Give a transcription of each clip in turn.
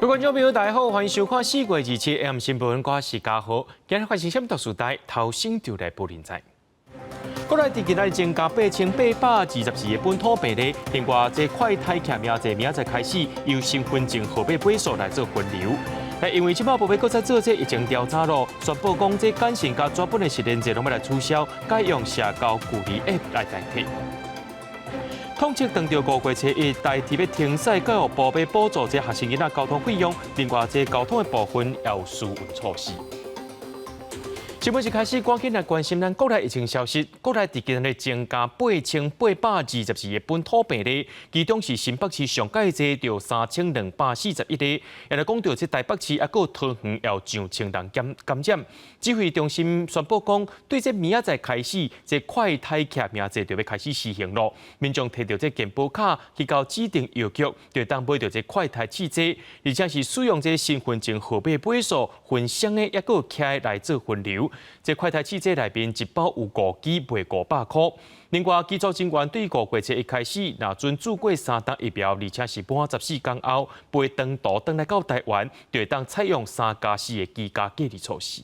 觀眾朋友，大家好，歡迎收看4月27 AM 新聞，我是嘉豪。今日發生啥物特殊代，頭先就來報您知。國內今仔日增加8224個本土病例，另外這快篩驗名制明仔載開始由身份證號碼尾數來做分流。因為這擺無欲閣再做這疫情調查囉，宣布講這簡訊佮紙本的實聯制攏欲來取消，改用社交距離 App 來代替。統測當著5月初一，台鐵欲停駛，教育部欲補助這學生囡仔交通費用，另外這交通的部分也有紓緩措施。新聞一開始，趕緊來關心咱國內疫情消息。國內佇今日增加8824個本土病例，其中是新北市上蓋濟，著3241例。也來講著這台北市抑閣桃園也有上千人感染。指揮中心宣布講，對這明仔載開始，這快篩驗名制就欲開始實行囉。民眾提著這健保卡去到指定藥局，就會當買著這快篩試劑，而且是使用這身份證號碼尾數分雙的，抑閣徛來做分流。這快篩試劑內面一包有五支，賣500箍。另外，機組人員對5月初一開始，若準注過三針疫苗，而且是滿14天後飛長途轉來到台灣，就會當採用3加4的居家隔離措施。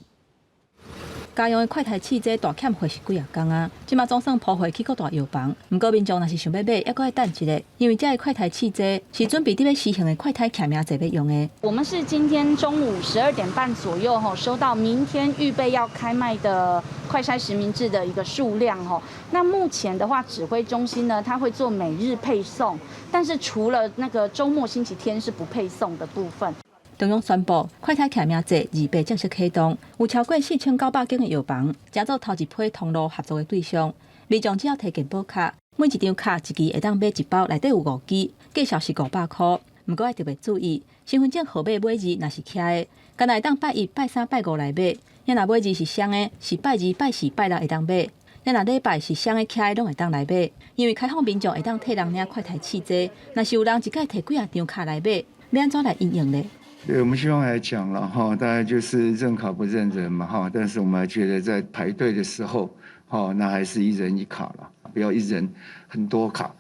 家用的快篩試劑大欠貨是幾仔工啊！這馬總算鋪貨去各大藥房，毋過民眾若是想欲買，猶閣愛等一下，因為這个快篩試劑是準備佇欲實行的快篩驗名制欲用的。我們是今天中午12點半左右吼，收到明天預備要開賣的快篩實名制的一個數量吼。那目前的話，指揮中心呢，它會做每日配送，但是除了那個週末、星期天是不配送的部分。中央宣布，快篩驗名制28正式啟動，有超過4900間的藥房，成做頭一批通路合作的對象。民眾只要提健保卡，每一張卡一支會當買一包，內底有五支，價數是500箍。毋過愛特別注意，身份證號碼尾字若是徛的，干焦會當拜一、拜三、拜五來買；若尾字是雙的，是拜二、拜四、拜六會當買。若禮拜是雙的徛的，攏會當來買。因為開放民眾會當替人領快篩試劑，若是有人一擺提幾仔張卡來買，欲按怎來因應咧？對，我們希望來講了哈，大概就是認卡不認人嘛哈，但是我們還覺得在排隊的時候，哈，那還是一人一卡了，不要一人很多卡。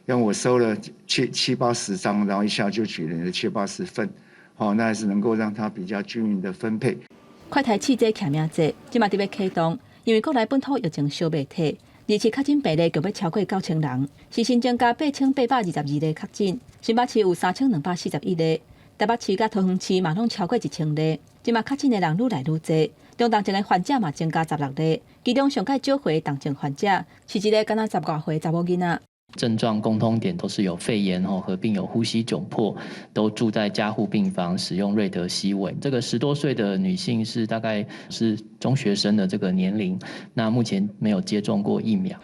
因為我收了七八十張，然後一下就取了七八十份，好，那還是能夠讓它比較均勻的分配。快篩試劑驗名制，這馬佇欲啟動，因為國內本土疫情燒袂退，而且確診病例閣欲超過9000人，是新增加8822例確診，新北市有3241例。台北市佮桃園市嘛攏超過1000例，這馬確診的人愈來愈濟，中重症的患者嘛增加16例，其中上蓋少歲重症患者是一个敢若10外歲查某囡仔。症狀共通點都是有肺炎吼，合併有呼吸窘迫，都住在加護病房，使用瑞德西韋。這個10多歲的女性是大概是中學生的這個年齡，那目前沒有接種過疫苗。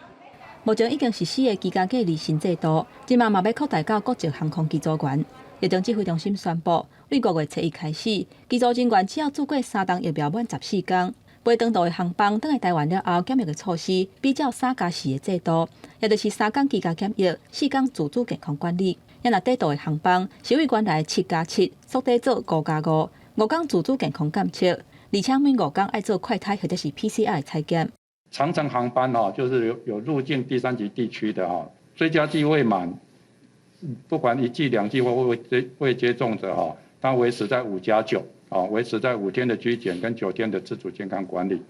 目前已經實施的居家隔離新制度，這馬嘛欲擴大到國際航空機組員。疫情指揮中心宣布，對5月初一開始，機組人員只要注過三針疫苗滿14天，飛長途的航班轉來台灣了後，檢疫的措施比照3加4的制度，也就是3天居家檢疫，4天自主健康管理。若短途的航班是對原來7加7，縮短做5加5，5天自主健康監測，而且每5天愛做快篩或者是 PCR 採檢。長程航班哦，就是有入境第三級地區的哦，追加劑未滿，不管一劑兩劑或未接種者哈，它維持在5加9，啊，維持在5天的居檢跟9天的自主健康管理。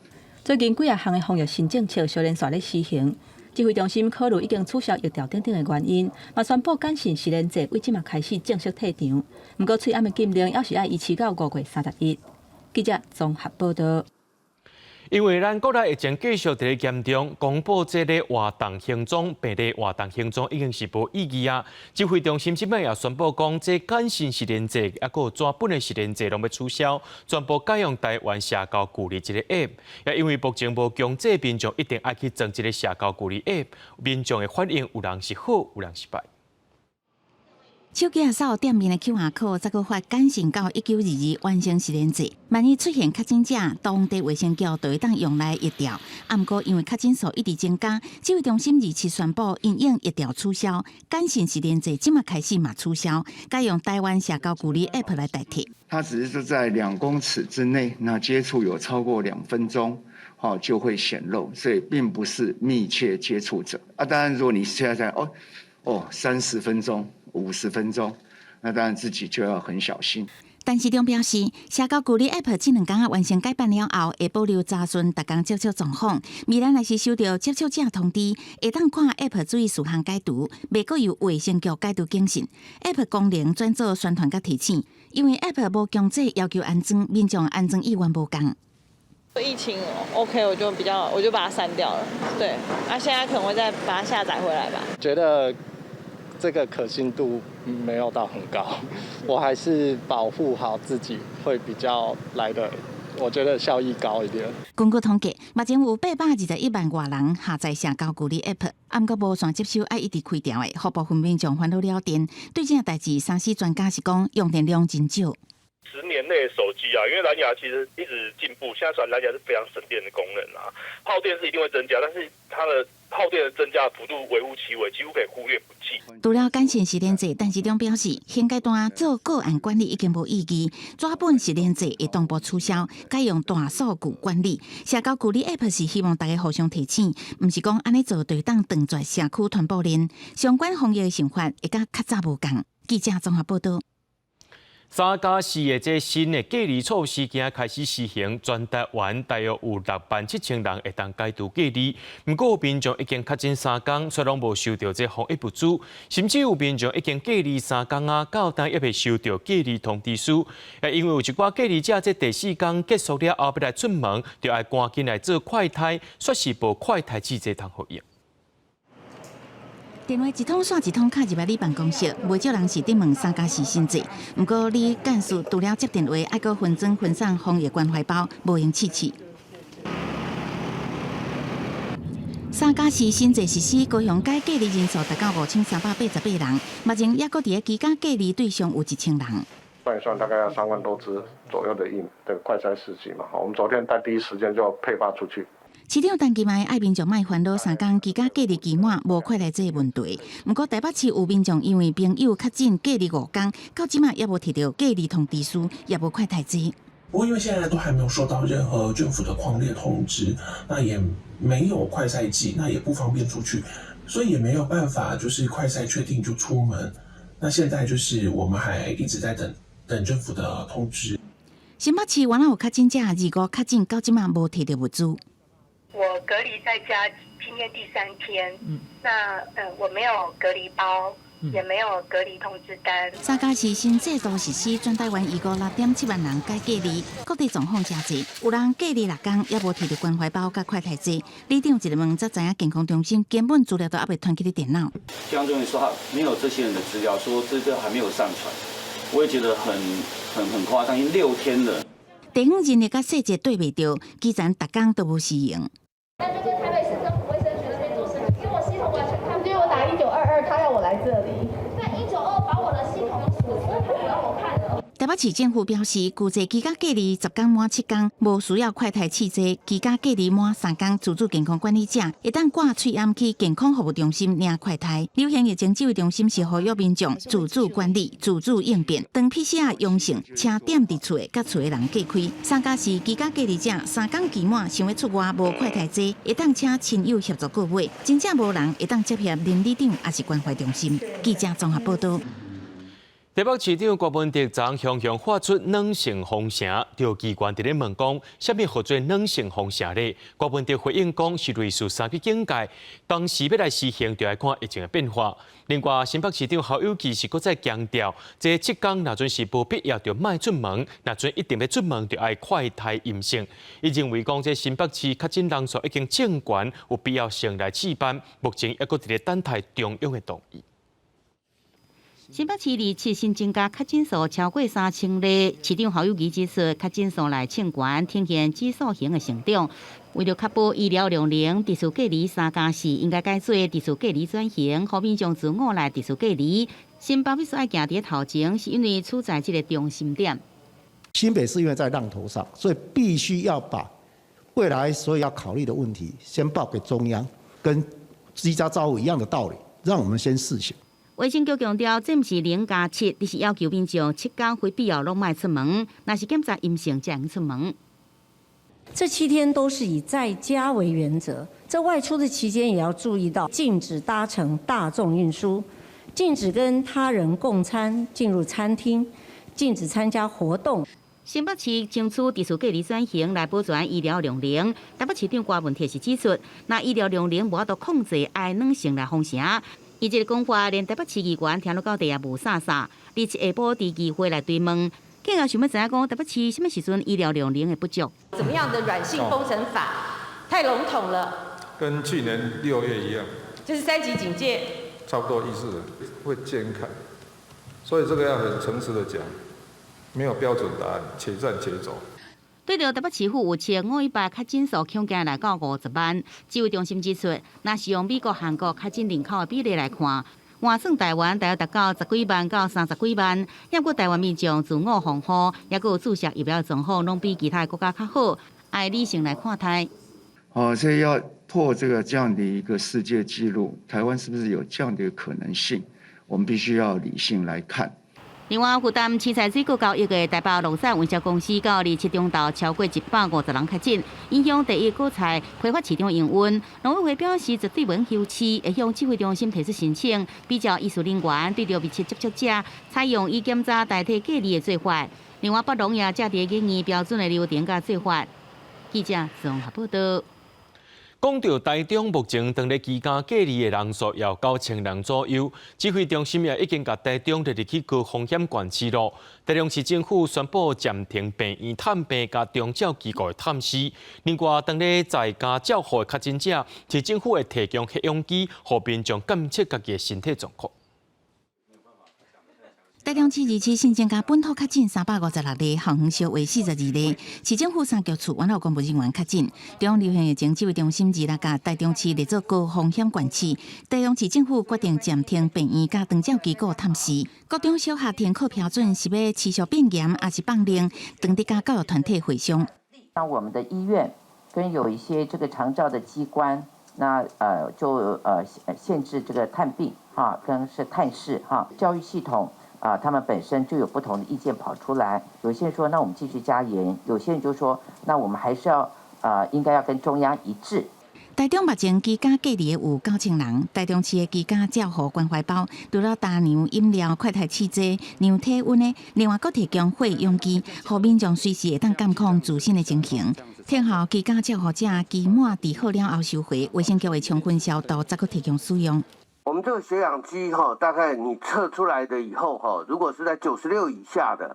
最近幾仔項的防疫新政策相連紲咧施行，指揮中心考慮已經取消疫調等等的原因，嘛宣布簡訊實聯制對這馬開始正式退場。毋過喙罨的禁令猶是愛維持到5月31。記者綜合報道。因為咱國內疫情繼續佇咧嚴重，公布這个活動行蹤、病例活動行蹤已經是無意義啊！指揮中心這擺也宣布講，這簡訊實聯制，抑閣紙本的實聯制攏欲取消，全部改用台灣社交距離這个 App。也因為目前無強制民眾一定愛去裝這个社交距離 App，民眾的反應有人是好，有人是歹。手機仔掃店面的 QR code，再閣發簡訊到1922完成實聯制。萬一出現確診者，當地衛生局就會當用來疫調。啊，毋過因為確診數一直增加，指揮中心27宣布因應疫調取消，簡訊實聯制這馬開始嘛取消，改用台灣社交距離 App 來代替。它只是說在2公尺之內，那接觸有超過2分鐘，好就會顯露，所以並不是密切接觸者。啊，當然如果你現在在哦30分鐘、50分鐘，那當然自己就要很小心。陳時中表示，社交距離 App 這兩工仔完成改版了後，會保留查詢逐工接觸狀況。未來若是收到接觸者通知，會當看 App 注意事項解除，袂閣由衛生局解除警訊。App 功能轉做宣傳佮提醒，因為 App 無強制要求安裝，民眾安裝意願無仝。疫情 OK，我就比較，我就把它刪掉了。對，啊，現在可能會再把它下載回來吧。覺得這個可信度沒有到很高，我還是保護好自己會比較來得，我覺得效益高一點。根據統計，目前有821萬外人下載社交距離 App，毋過無線接收愛一直開著的，予部分民眾煩惱了電。對這個代誌，三 C 專家是講用電量真少。 10年內的手機啊，因為藍牙其實一直進步，現在算藍牙是非常省電的功能啊，耗電是一定會增加，但是它的耗電的增加幅度微乎其微，幾乎可以忽略不計。除了簡訊實聯制，陳時中表示，現階段做個案管理已經無意義，紙本實聯制會同步取消，改用大數據管理。社交距離 App 是希望大家互相提醒，毋是講按呢做就會當斷絕社區傳播鏈。相關防疫的想法會佮較早無仝。記者綜合報道。3+4的這新的隔離措施，今仔開始實行，全台灣大約有6萬7千人會當解除隔離。毋過有民眾已經確診三工，卻攏無收到這防疫物資，甚至有民眾已經隔離三工啊，到今猶未收到隔離通知書。因為有一寡隔離者，這第四工結束了後，欲來出門，就愛趕緊來做快篩，煞是無快篩試劑通予用。電話一通紲一通敲入來你辦公室，袂少人是佇問3+4新制。毋過李幹事除了接電話，愛閣分裝分送防疫關懷包，無閒試試。3+4新制實施，高雄街隔離人數達到5388人，目前猶閣佇咧居家隔離對象有1000人。算一算，大概要3萬多支左右的印的快篩試劑嘛。我們昨天在第一時間就配發出去。市長陳其邁愛民眾莫煩惱3工居家隔離期滿無快篩這個問題。毋過台北市有民眾因為朋友確診隔離5工，到這馬猶無提著隔離通知書，也無快篩劑。不過因為現在都還沒有收到任何政府的匡列通知，那也沒有快篩劑，那也不方便出去，所以也沒有辦法就是快篩確定就出門。那現在就是我們還一直在等等政府的通知。新北市原來有確診者，二五確診到這馬無提著物資。我隔離在家，今天第三天。那我沒有隔離包，也沒有隔離通知單。 3+4新制度實施，全台灣預估6.7萬人解隔離，各地狀況誠濟。有人隔離6工，猶無提著關懷包佮快篩劑。里長一個問，才知影健康中心根本資料都猶未傳去你電腦。健康中心說他沒有這些人的資料，說這個還沒有上傳，我也覺得很誇張，因為6天了。地方人力佮細節對袂著，基層逐工都無時閒。那就跟台北市政府衛生局那邊做申請，因為我系統完全看不見。我打1922，他要我來這裡。但192把我的系統鎖死，他不讓我看了。台北市政府表示，舊制居家隔離10工滿7工，無需要快篩試劑；居家隔離滿3工，自主健康管理者會當掛喙罨去健康服務中心領快篩。流行疫情指揮中心是呼籲民眾自主管理、自主應變。當 PCR 陽性，請踮佇厝的佮厝的人隔開。3+4居家隔離者3工期滿，想欲出外無快篩劑，會當請親友協助購買。真正無人會當接洽鄰里長，抑是關懷中心。記者綜合報道。台北市長柯文哲昨雄雄發出軟性封城，就機關佇咧問講，啥物號做軟性封城咧？柯文哲回應講是類似三級警戒，當時欲來實行，就愛看疫情的變化。另外，新北市長侯友宜是閣再強調，這7工若陣是無必要就莫出門，若陣一定欲出門，就愛快篩陰性。伊認為講，這新北市確診人數已經正懸，有必要性來試辦，目前猶閣佇咧等待中央的同意。新北市27新增加確診數超過3000例，市長侯友宜指出，確診數來衝懸，呈現指數型的成長。為著確保醫療量能，特殊隔離3+4應該改做特殊隔離轉型，予民眾自我來特殊隔離。新北必須愛行佇頭前，是因為處在這個中心點。新北市因為在浪頭上，所以必須要把未來所有要考慮的問題先報給中央，跟居家照護一樣的道理，讓我們先試行。衛生局強調，這毋是0+7，而是要求民眾7工非必要攏莫出門，若是檢查陰性才會出門。這7天都是以在家為原則，這外出的期間也要注意到禁止搭乘大眾運輸，禁止跟他人共餐、進入餐廳，禁止參加活動。新北市爭取持續隔離轉型來保全醫療量能。台北市長柯文哲是指出，若醫療量能無法度控制，愛軟性來封城。伊這个講法，連台北市議員聽落到地也霧煞煞。27下晡佇議會來追問，更加想欲知影講台北市啥物時陣醫療量能會不足？怎麼樣的軟性封城法？太籠統了。跟去年6月一樣，就是三級警戒，差不多意思，會漸開。所以這個要很誠實的講，沒有標準答案，且戰且走。對著台北市府有稱五一八確診數恐驚來到50萬，指揮中心指出，若是用美國、韓國確診人口的比例來看，換算台灣大約達到10幾萬到30幾萬。毋過台灣民眾自我防護，抑閣有注射疫苗狀況，攏比其他國家較好，愛理性來看待。哦，所以要破這個這樣的一個世界紀錄，台灣是不是有這樣的一個可能性？我們必須要理性來看。另外，負擔凊彩水果交易的台北龍山運銷公司，到27中晝超過150人確診，影響第一果菜批發市場營運。農委會表示，絕對袂休市，會向指揮中心提出申請，比照醫事人員對著密切接觸者，採用以檢查代替隔離的做法。另外，北農也正佇研擬標準的流程佮做法。記者綜合報道。講到台中目前當咧居家隔離的人數有9000人左右，指揮中心也已經共台中列入去高風險縣市囉。台中市政府宣布暫停病院探病佮長照機構的探視。另外，當咧在家照護的確診者，市政府會提供血氧機，予民眾監測家己的身體狀況。台中市27新增加本土確診356例，桃園小話42例。市政府三局處原有公務人員確診。中央流行疫情指揮中心26共台中市列做高風險縣市。台中市政府決定暫停病院佮長照機構探視。國中小學停課標準是欲持續變嚴，抑是放寬？當地佮教育團體會商。當我們的醫院跟有一些這個長照的機關，那就限制這個探病哈，跟是探視哈，教育系統。啊，他們本身就有不同的意見跑出來，有些人說，那我們繼續加嚴；有些人就說，那我們還是要應該要跟中央一致。台中目前居家隔離的有9000人，台中市的居家照護關懷包，除了乾糧、飲料、快篩試劑、量體溫的，另外閣提供血氧機，予民眾隨時會當監控自身的情形。聽候居家照護者期滿治好了後收回，衛生局會充分消毒，再閣提供使用。我們這個血氧機哈，大概你測出來的以後哈，如果是在96以下的，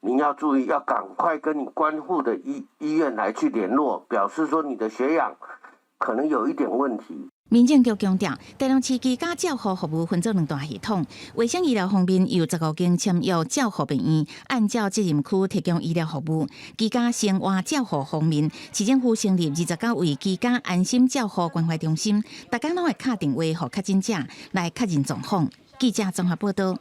你要注意，要趕快跟你關護的醫院來去聯絡，表示說你的血氧可能有一點問題。民政局強調，台中市居家照護服務分做兩大系統，衛生醫療方面由15間簽約照護病院，按照責任區提供醫療服務；居家生活照護方面，市政府成立29位居家安心照護關懷中心，逐工攏會敲電話予確診者來確認狀況。記者綜合報道。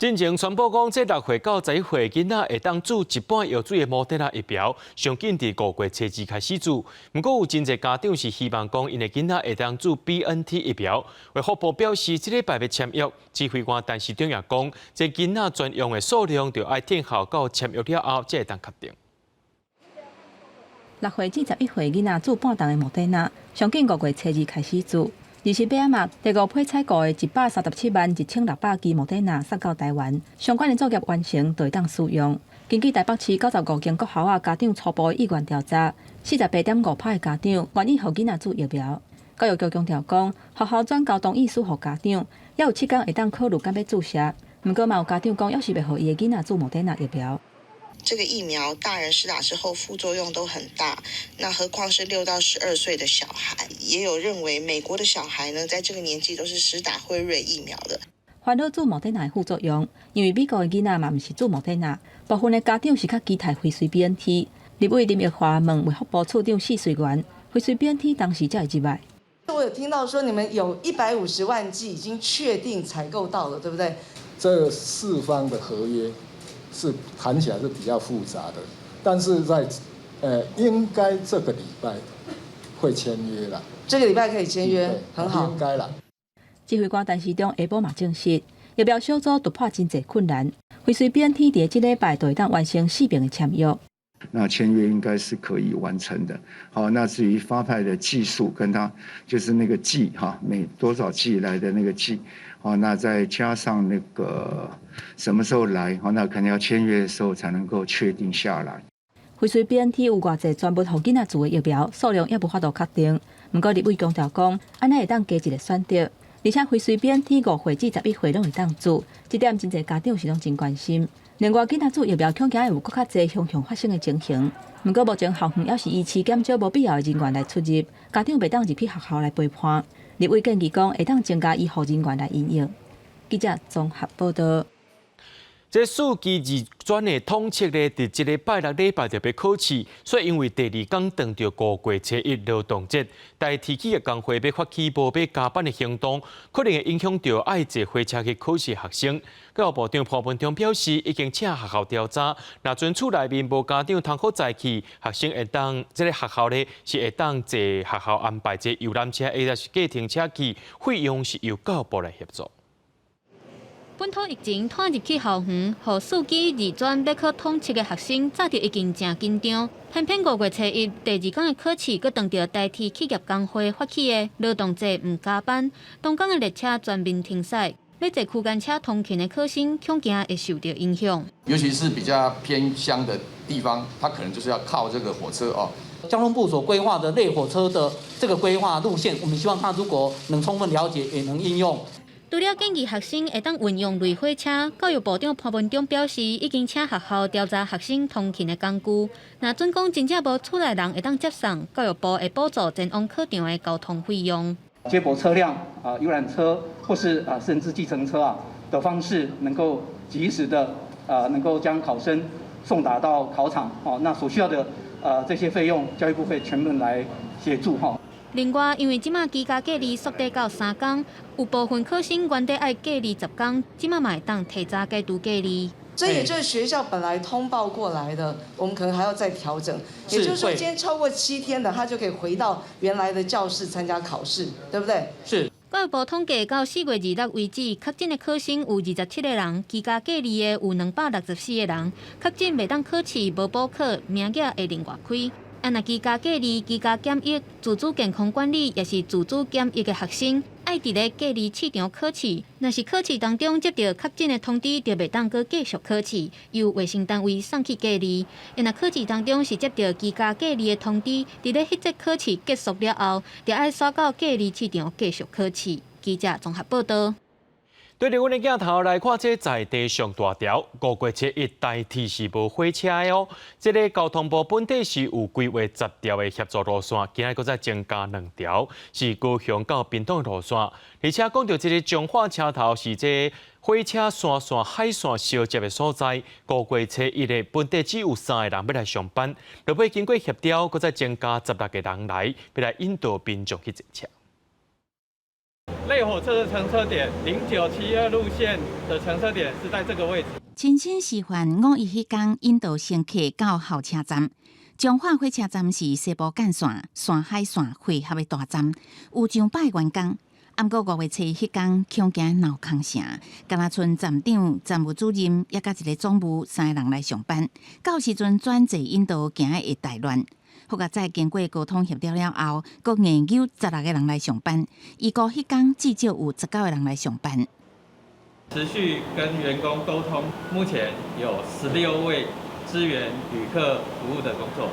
進前宣布講，這6歲到11歲囡仔會當注一半藥水的莫德納疫苗，上緊佇5月初2開始注。毋過有真濟家長是希望講，𪜶的囡仔會當注 BNT 疫苗。衛福部表示，這禮拜欲簽約，指揮官陳時中也講，這囡仔專用的數量，著愛等候到簽約了後，才會當確定。6歲至11歲囡仔注半筒的莫德納，上緊5月初2開始注。27暗仔，第五批採購的1,371,600劑莫德納送到台灣，相關的作業完成，就會當使用。根據台北市95間國校仔家長初步意願調查，48.5%的家長願意予囡仔注疫苗。教育局強調講，學校轉交同意書予家長，猶有7工會當考慮敢欲注射。毋過嘛有家長講，猶是袂予伊的囡仔注莫德納疫苗。這個疫苗大人施打之後副作用都很大，那何況是6到12歲的小孩？也有認為美國的小孩呢，在這個年紀都是施打輝瑞疫苗的。煩惱注莫德納的副作用，因為美國的囡仔嘛毋是注莫德納，部分的家長是較期待輝瑞 BNT。立委林奕華問衛福部次長謝瑞元，輝瑞 BNT 當時才會入來。我有聽到說你們有150萬劑已經確定採購到了，對不對？這四方的合約是談起來是比較複雜的，但是在應該這個禮拜會簽約了。這個禮拜可以簽約，很好。應該啦。指揮官陳時中下晡嘛證實，疫苗小組突破真濟困難，輝瑞 BNT 佇這禮拜就會當完成四邊的簽約。那簽約應該是可以完成的。好，那至於發派的劑數，跟他就是那個劑哈，每多少劑來的那個劑，哦，那再加上那個什麼時候來，哦，那可能要簽約的時候才能夠確定下來。輝瑞 BNT 有偌濟專門予囡仔注的疫苗數量猶無法度確定，毋過立委強調講，按呢會當加一個選擇，而且輝瑞 BNT 5歲至11歲攏會當注，這點真濟家長是攏真關心。另外，囡仔注疫苗恐驚會有閣較濟雄雄發生的情形。毋過目前校園猶是維持減少無必要的人員來出入，家長袂當入去學校來陪伴。立委建議講，會當增加醫護人員來因應。記者綜合報道。這四期二專的統測咧，佇這个拜六禮拜就欲考試，所以因為第二工撞著五月初一勞動節，台鐵企業工會欲發起無欲加班的行動，可能會影響著愛坐火車去考試學生。教育部長潘文忠表示，已經請學校調查，若準厝內面無家長通好載去，學生會當這个學校咧是會當坐學校安排坐遊覽車，或者是計程車去，費用是由教育部來協助。本土疫情拖入去校園，予四期二專欲考統測的學生早就已經誠緊張。偏偏五月初一第二工的考試，閣撞著台鐵企業工會發起的勞動節毋加班，當工的列車全面停駛，欲坐區間車通勤的考生恐驚會受著影響。尤其是比較偏鄉的地方，他可能就是要靠這個火車哦。交通部所規劃的類火車的這個規劃路線，我們希望他如果能充分了解，也能應用。除了建議學生會當運用類火車，教育部長潘文忠表示，已經請學校調查學生通勤的工具。若準講真正無厝內人會當接送，教育部會補助前往考場的交通費用。接駁車輛啊、遊覽車或是啊甚至計程車啊的方式，能夠及時的啊能夠將考生送達到考場。哦，那所需要的這些費用，教育部會全面來協助哈。另外，因為這馬居家隔離縮短到3工，有部分考生原底愛隔離10工，這馬嘛會當提早解除隔離。這也就是學校本來通報過來的，我們可能還要再調整。也就是說，今天超過7天的，他就可以回到原來的教室參加考試，對不對？是。教育部統計到4月26為止，確診的考生有27個人，居家隔離的有264個人，確診袂當考試、無補考，名額會另外開。啊，若居家隔離、居家檢疫、自主健康管理，抑是自主檢疫的學生，愛佇咧隔離試場考試。若是考試當中接著確診的通知，就袂當閣繼續考試，由衛生單位送去隔離。若考試當中是接著居家隔離的通知，佇咧彼節考試結束了後，就愛徙到隔離試場繼續考試。記者綜合報道。對著阮的鏡頭來看，這在地上大條，五月初一台鐵是無火車的哦。這个交通部本底是有規劃10條的協助路線，今日閣再增加兩條，是高雄到屏東的路線。而且講著這个彰化車頭是這火車山線海線相接的所在，五月初一的本底只有三個人欲來上班，落尾經過協調，閣再增加16個人來，欲來引導民眾去坐車。類火車的乘車點，0972路線的乘車點是在這個位置。親身示範五一彼工引導乘客到候車站。彰化火車站是西部幹線、山海線匯合的大站，有上百員工。毋過五月初一彼工，恐驚鬧空城，敢若賰站長、站務主任，抑佮一个總務三个人來上班。到時陣轉坐引導，驚會大亂。好佳哉經過溝通協調了後，閣硬揪16個人來上班。預估彼工至少有19個人來上班。持續跟員工溝通，目前有16位支援旅客服務的工作。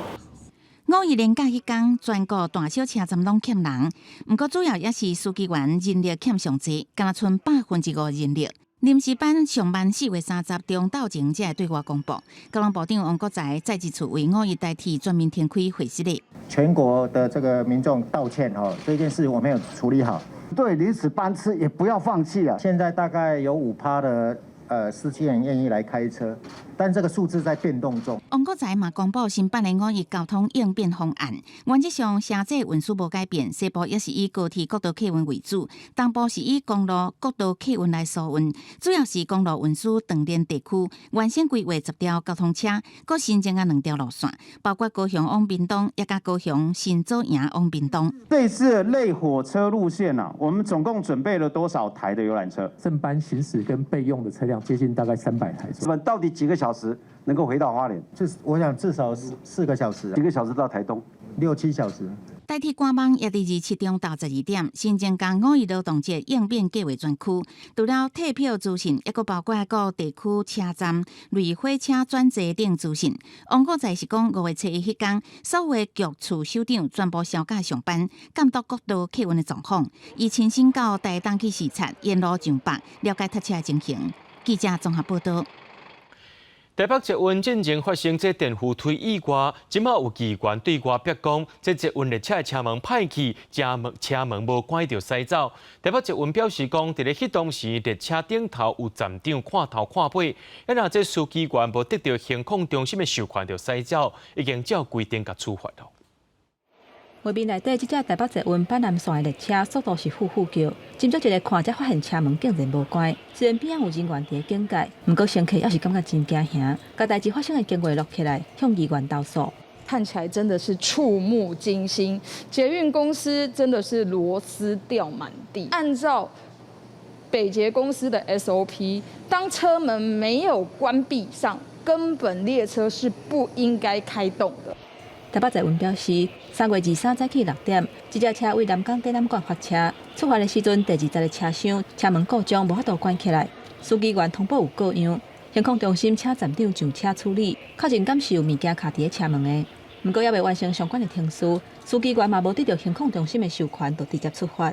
五一連假彼工，全國大小車站攏欠人，毋過主要也是司機員人力欠上濟，敢若賰5%人力。臨時班上班4月30中晝前才會對外公布。交通部長王國材再一次為五一台鐵全面停開回失禮。全國的這個民眾道歉哦，這件事我沒有處理好。對臨時班次也不要放棄啊！現在大概有5趴的司機員願意來開車，但這個數字在變動中。王國材嘛公布新版的五一交通應變方案，原則上城際運輸無改變，西部也是以高鐵國道客運為主，東部是以公路國道客運來疏運，主要是公路運輸長鏈地區。原先規劃10條交通車，閣新增加兩條路線，包括高雄往屏東，抑佮高雄新左營往屏東。這次類火車路線啊，我們總共準備了多少台的遊覽車？正班行駛跟備用的車輛接近大概300台。我們到底幾個小時能夠回到花蓮？至我想至少4個小時。幾個小時到台東？六七小時。台鐵官網也佇27中晝12點新增加五一勞動節應變計劃專區，除了退票資訊，抑閣包括各地區車站、類火車轉坐等資訊。王國材是講5月初一彼工，所有局處首長全部銷假上班，監督國道客運的狀況。伊親身到台東去視察，沿路上北了解塞車的情形。記者綜合報道。台北捷運進前發生這電扶梯意外，這馬有議員對外逼講，這捷運列車的車門歹去，車門無關就駛走。台北捷運表示講，佇咧彼當時列車頂頭有站長看頭看尾，啊若這司機員無得著行控中心的授權就駛走，已經照規定共處罰囉。畫面內底，這隻台北捷運板南線的列車速度是呼呼叫，斟酌一下看，才發現車門竟然無關。雖然邊仔有人員佇咧警戒，毋過乘客猶是感覺真驚嚇。共代誌發生的經過錄起來，向議員投訴。看起來真的是觸目驚心，捷運公司真的是螺絲掉滿地。按照北捷公司的 SOP，當車門沒有關閉上，根本列車是不應該開動的。台北捷運表示，3月23早起6點，這隻車為南港展覽館發車，出發的時陣，第20個車廂車門故障無法度關起來，司機員通報有過樣，行控中心請站長上車處理，確認敢是有物件卡佇咧車門的，毋過猶未完成相關的程序，司機員嘛無得著行控中心的授權，就直接出發。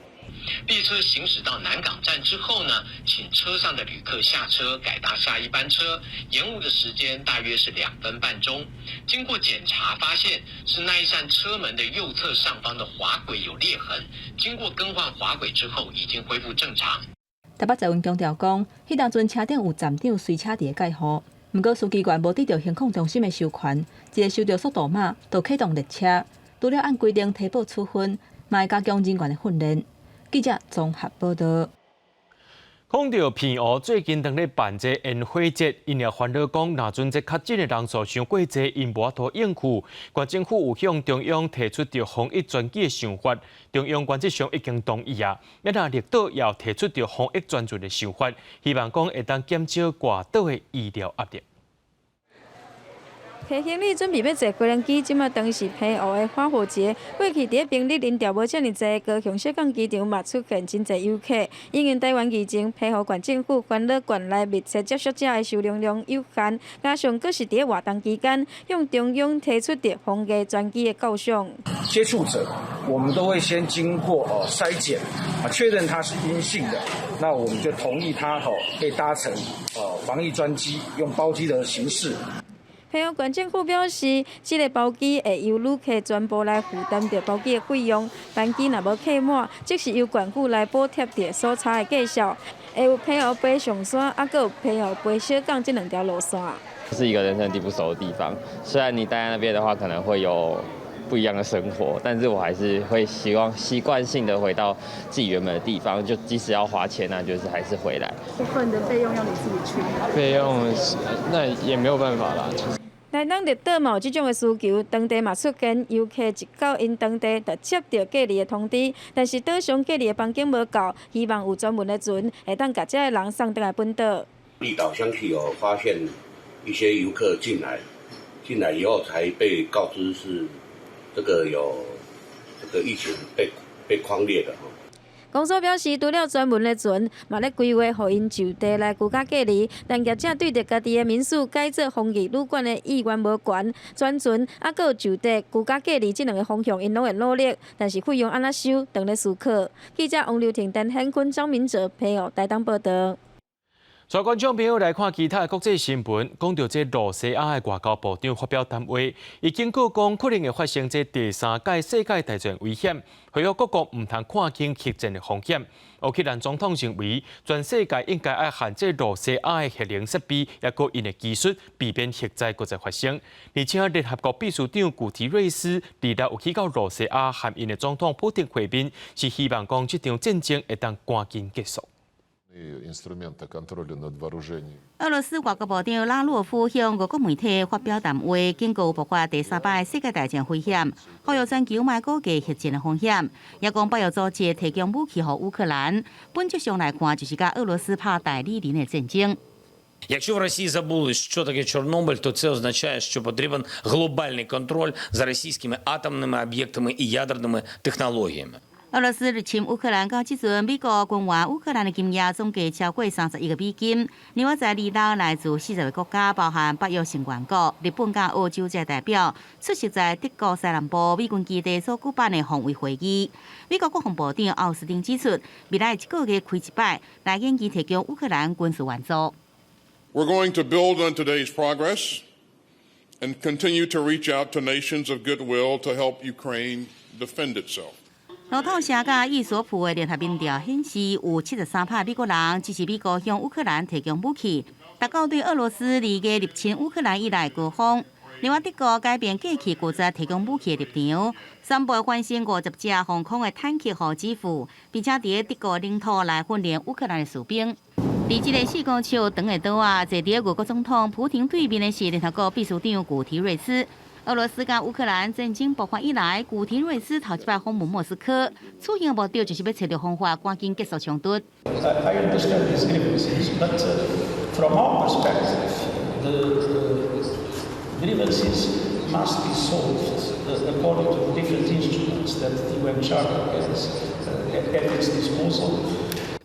列車行駛到南港站之後呢，請車上的旅客下車，改搭下一班車。延誤的時間大約是2分半鐘。經過檢查發現是那一扇車門的右側上方的滑軌有裂痕，經過更換滑軌之後，已經恢復正常。台北捷運強調講，彼當陣車頂有站長隨車佇咧蓋護，毋過司機員無得著行控中心的授權，一个收著速度碼就啟動列車，除了按規定提報處分，嘛會加強人員的訓練。記者綜合報道。講著澎湖最近當咧辦這煙火節，𪜶也煩惱講，若陣這確診的人數傷過濟，𪜶無法度應付。縣政府有向中央提出著防疫專機的想法，中央原則上已經同意啊。啊若綠島也有提出著防疫專船的想法，希望講會當減少外島的醫療壓力。提行李準備欲坐無人機，這馬當是澎湖的花火節。過去佇咧平日人潮無遮爾濟，高雄小港機場嘛出現真濟遊客。因應台灣疫情，澎湖縣政府煩惱縣內密切接觸者的收容量有限，加上閣是佇咧活動期間，向中央提出著防疫專機的構想。接觸者，我們都會先經過哦篩檢，啊確認他是陰性的，那我們就同意他吼可以搭乘防疫專機，用包機的形式。澎湖縣政府表示，這个包機會由旅客全部來負擔著包機的費用，班機若無客滿，則是由縣府來補貼著所差的價數。會有澎湖飛象山，抑閣有澎湖飛小港這兩條路線。是一個人生地不熟的地方，雖然你待在那邊的話，可能會有不一樣的生活，但是我還是會希望習慣性的回到自己原本的地方，就即使要花錢，那就是還是回來。部分的費用要你自己出。費用那也沒有辦法啦。台東綠島嘛有這種的需求，當地嘛出現遊客一到𪜶當地就接著隔離的通知，但是島上隔離的房間無夠，希望有專門的船會當共這的人送轉來本島。綠島鄉去有發現一些遊客進來，進來以後才被告知是這個有這個疫情被匡列的。公所表示，除了專門的船，嘛咧規劃予𪜶就地來居家隔離。但業者對著家己的民宿改做防疫旅館的意願無懸，專船抑閣有就地居家隔離這兩个方向，𪜶攏會努力。但是費用按怎收，當咧思考。記者王劉婷、陳顯坤、張明哲、澎湖台東報導。帶觀眾朋友來看其他的國際新聞，講著這露西亞的外交部長發表談話，伊警告講可能會發生這第三屆世界大戰危險，呼籲各國毋通看輕核戰的風險。烏克蘭總統認為，全世界應該愛限制露西亞的核能設備，抑閣𪜶的技術，避免核災閣再發生。而且聯合國秘書長古提瑞斯26有去到露西亞和𪜶的總統普丁會面，是希望講這場戰爭會當趕緊結束。俄羅斯外交部長拉洛夫向俄國媒體發表談話，警告爆發第三擺世界大戰危險，呼籲全球莫估計核戰的風險，也講北約組織提供武器予烏克蘭，本質上來看就是共俄羅斯拍代理人的戰爭。Якщо в Росії забули, що таке Чорнобиль, то це означає, що потрібен глобальний контроль за російськими атомними об'єктами і ядерними технологіями. 俄羅斯入侵烏克蘭到這陣，美國軍援烏克蘭的金額總計超過30億個美金。另外，在二六來自40個國家，包含北約成員國、日本佮澳洲這代表，出席在德國西南部美軍基地所舉辦的防衛會議。美國國防部長奧斯汀指出，未來一個月開一擺來研究提供烏克蘭軍事援助。 We're going to build on today's progress and continue to reach out to nations of goodwill to help Ukraine defend itself. 路透社佮易索普的聯合民調顯示，有73%美國人支持美國向烏克蘭提供武器，達到對俄羅斯2月入侵烏克蘭以來高峰。另外，德國改變過去拒絕提供武器的立場，宣布換新50架防空的坦克予基輔，並且佇德國領土來訓練烏克蘭的士兵。佇這个4公尺長的刀仔，坐佇俄國總統普廷對面的是聯合國秘書長古提瑞斯。俄羅斯佮烏克蘭戰爭爆發以來，古提瑞斯頭一擺訪問莫斯科，此行目的就是欲揣著方法，趕緊結束衝突。 I understand these grievances, but from our perspective, the grievances must be solved according to the different instruments that the UN Charter has at its disposal.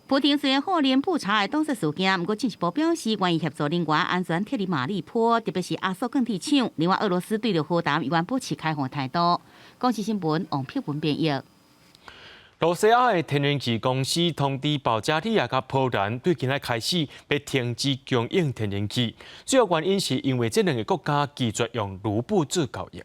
普廷雖然否認布查的擋殺事件，毋過進一步表示願意協助人員安全撤離馬利坡，特別是亞速鋼鐵廠。另外，俄羅斯對著和談依然保持開放態度。公視新聞王碧文編譯。羅西亞的天然氣公司通知保加利亞佮波蘭，對今仔開始欲停止供應天然氣。主要原因是因為這兩个國家拒絕用盧布做交易。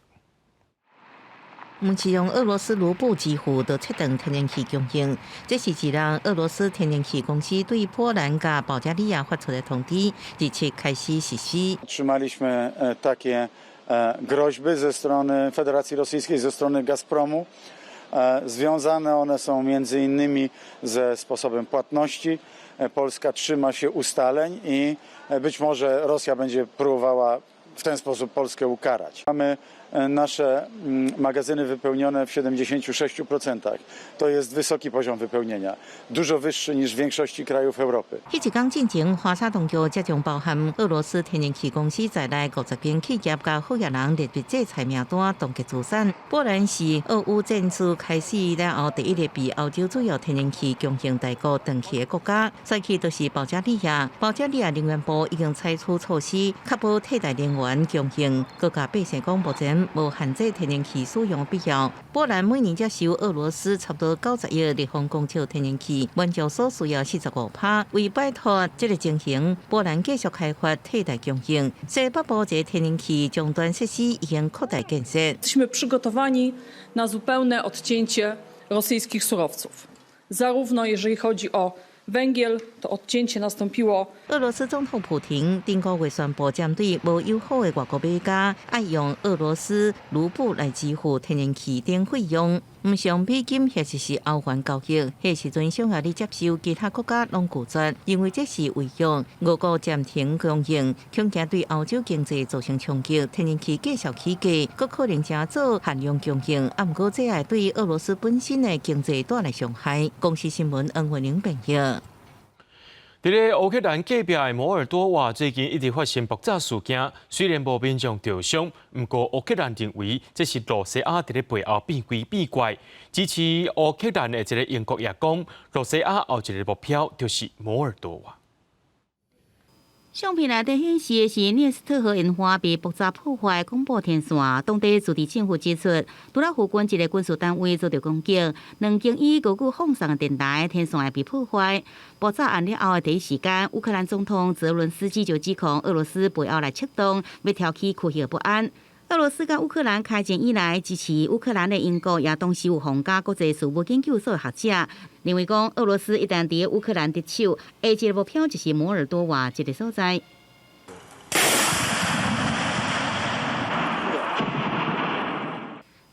毋是用俄羅斯盧布支付，就切斷天然氣供應。這是自從俄羅斯天然氣公司對波蘭佮保加利亞發出的通知，27開始實施。 Otrzymaliśmy takie groźby ze strony Federacji Rosyjskiej, ze strony Gazpromu. Związane one są między innymi ze sposobem płatności. Polska trzyma się ustaleń i być może Rosja będzie próbowała w ten sposób Polskę ukarać. Mamy nasze magazyny wypełnione w 76%. To jest wysoki poziom wypełnienia, dużo wyższy niż w większości krajów Europy. 彼一工進前，華沙當局才將包含俄羅斯天然氣公司在內50間企業佮好額人列入制裁名單，凍結資產。波蘭是俄烏戰事開始了後第一个被歐洲主要天然氣供應大國斷氣的國家，再去就是保加利亞。保加利亞能源部已經採取措施，確保替代能源供應。閣共百姓講，目前無限制天然氣使用必要。波蘭每年才收俄羅斯差不多90億立方公尺天然氣，滿足所需要45%。為擺脫這个情形，波蘭繼續開發替代供應。西北部這天然氣終端設施已經擴大建設。 Jesteśmy przygotowani na zupełne odcięcie rosyjskich surowców. Zarówno jeżeli chodzi o węgiel, to odcięcie nastąpiło. 俄羅斯總統普廷頂個月宣布，針對無友好的外國買家，愛用俄羅斯盧布來支付天然氣等費用，毋是用美金或者是歐元交易。彼時陣想欲你接受，其他國家攏拒絕，認為這是違約。俄國暫停供應，恐驚對歐洲經濟造成衝擊。天然氣繼續起價，閣可能成做限量供應。啊，毋過這會對俄羅斯本身的經濟帶來傷害。公視新聞恩惠玲編譯。佇咧烏克蘭隔壁的摩爾多瓦最近一直發生爆炸事件，雖然無民眾著傷，毋過烏克蘭認為這是羅西亞佇咧背後變鬼變怪。支持烏克蘭的一个英國也講，羅西亞後一个目標就是摩爾多瓦。相片內底顯示的是涅斯特河沿岸被爆炸破壞廣播天線。當地自治政府指出，除了附近一个軍事單位遭著攻擊，兩間以俄語放送的電台天線也被破壞。爆炸案了後的第一時間，烏克蘭總統澤倫斯基就指控俄羅斯背後來策動，欲挑起區域不安。俄羅斯佮烏克蘭開戰以來，支持烏克蘭的英國也同時有皇家國際事務研究所的學者認為講，俄羅斯一旦佇烏克蘭得手，下一個目標就是摩爾多瓦這个所在。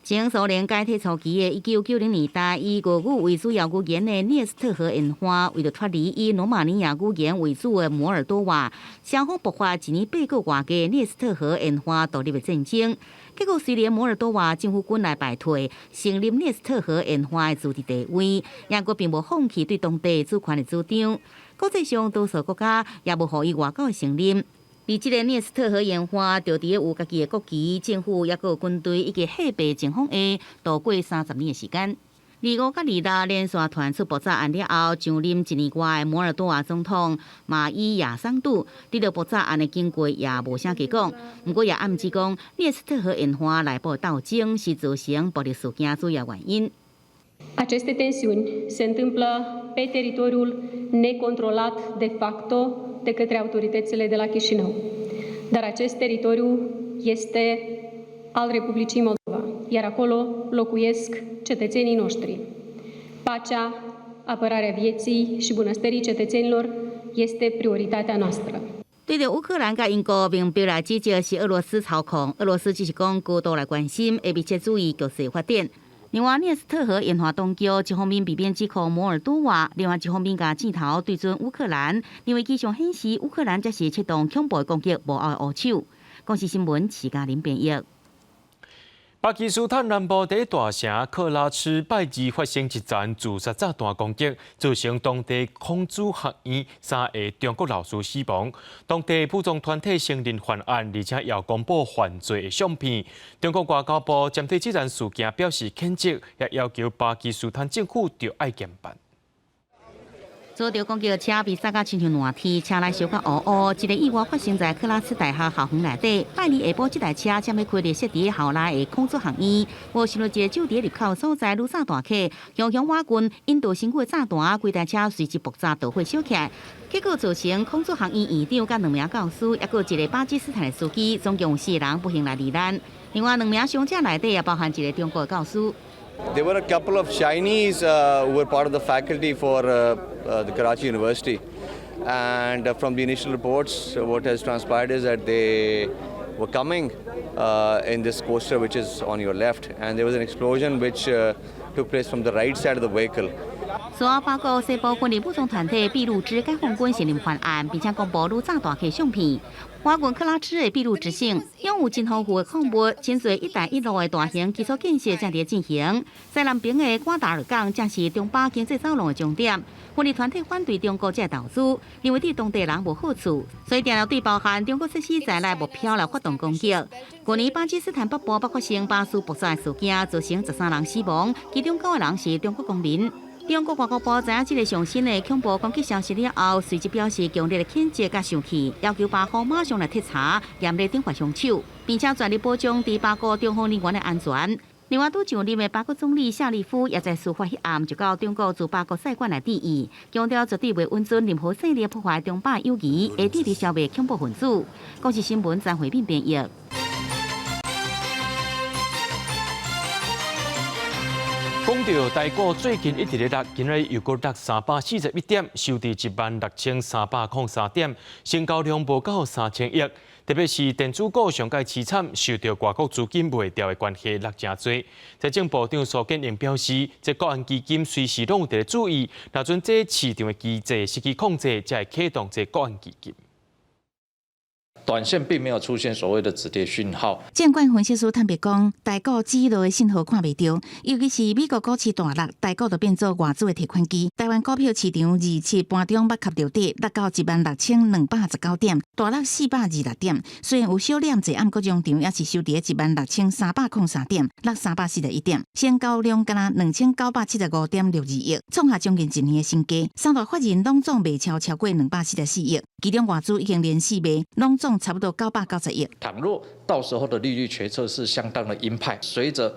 前蘇聯解體初期的1990年代，以俄語為主要語言的涅斯特河沿岸，為著脫離以羅馬尼亞語言為主的摩爾多瓦，雙方爆發一年8個外的涅斯特河沿岸獨立的戰爭。結果雖然摩爾多瓦政府軍來敗退，承認涅斯特河沿岸的自治地位，也閣並無放棄對當地主權的主張。國際上多數國家也無予伊外交的承認。而這个涅斯特河沿岸，就佇有家己的國旗、政府，抑閣有軍隊以及貨幣情況下度過30年的時間。25佮26連續傳出爆炸案了後，上任一年外的摩爾多瓦總統馬伊亞桑杜，對著爆炸案的經過也無啥加講。毋過也暗指講，涅斯特河沿岸內部鬥爭是造成暴力事件主要原因。 Aceste tensiuni se întâmplă pe teritoriul necontrolat de facto de către autoritățile de la Chișinău. Dar acest teritoriu este al Republicii Moldova, iar acolo locuiesc cetățenii noștri. Pacea, apărarea vieții și bunăstării cetățenilor este prioritatea noastră. 對著烏克蘭佮英國明白來指責是俄羅斯操控，俄羅斯只是講高度來關心，會密切注意局勢發展。另外，涅斯特河沿岸當局一方面避免指控摩爾多瓦，另外一方面共箭頭對準烏克蘭，認為跡象顯示烏克蘭才是策動恐怖的攻擊幕後的烏手。公視新聞徐嘉玲編譯。巴基斯坦南部佇大城克拉赤拜二發生一陣自殺炸彈攻擊，造成當地孔子學院三个中國老師死亡。當地武裝團體承認犯案，而且也公布犯罪的相片。中國外交部針對這件事件表示譴責，也要求巴基斯坦政府著愛嚴辦。遭著攻擊車被炸甲親像爛天，車內燒甲烏烏。這个意外發生在克拉赤大學校園內底。拜二下晡，這台車正欲開入設佇校內的孔子學院，無想到一个就佇入口所在愈炸大客，強強瓦棍引導身軀的炸彈，規台車隨之爆炸導火燒起來，結果造成孔子學院院長佮兩名教師，抑閣一个巴基斯坦的司機，總共有四个人不幸來罹難。另外兩名傷者內底也包含一个中國的教師。 There were a couple of Chinese who were part of the faculty for the Karachi University. And from the initial reports, what has transpired is that they were coming in this coaster which is on your left, and there was an explosion which took place from the right side of the vehicle. 事後，巴國西部分離武裝團體俾路支解放軍承認犯案，並且公布愈炸大客相片。瓦郡克拉赤的俾路支省擁有真豐富的礦物，真濟一帶一路的大型基礎建設正佇進行。西南邊的瓜達爾港正是中巴經濟走廊的終點。分離團體反對中國這個投資，認為對當地人無好處，所以定定對包含中國設施在內目標來發動攻擊。去年巴基斯坦北部北發生巴士爆炸事件，造成13人死亡，其中九个人是中國公民。中國外交部知影這个上新的恐怖攻擊消息了後，隨即表示強烈的譴責佮生氣，要求巴方馬上來徹查，嚴厲懲罰兇手，並且全力保障佇巴國中方人員的安全。另外，拄上任的巴國總理夏立夫也在事發彼暗就到中國駐巴國使館來致意，強調絕對袂允准任何勢力破壞中巴友誼，會致力消滅恐怖分子。公視新聞張惠敏編譯。講著台股最近一直咧落，今日又閣落341點，收佇16,303點，成交量無到3000億。特別是電子股上蓋淒慘，受著外國資金賣掉的關係落誠濟。財政部長蘇建榮表示，這國安基金隨時攏有佇咧注意，若準這市場的機制失去控制，才會啟動這國安基金。短線並沒有出現所謂的止跌訊號。證券分析師坦白講，台股止落的信號看袂著，尤其是美國股市大落，台股就變做外資的提款機。台灣股票市場27盤中捌磕著底，落到16,219點，大落426點。雖然有小減者，毋過終場也是收佇16,303點，落341點，成交量干焦2975.62億，創下將近一年的新低。三大法人攏總賣超超過244億，其中外資已經連四賣，攏總差不多990億。倘若到時候的利率決策是相當的鷹派，隨着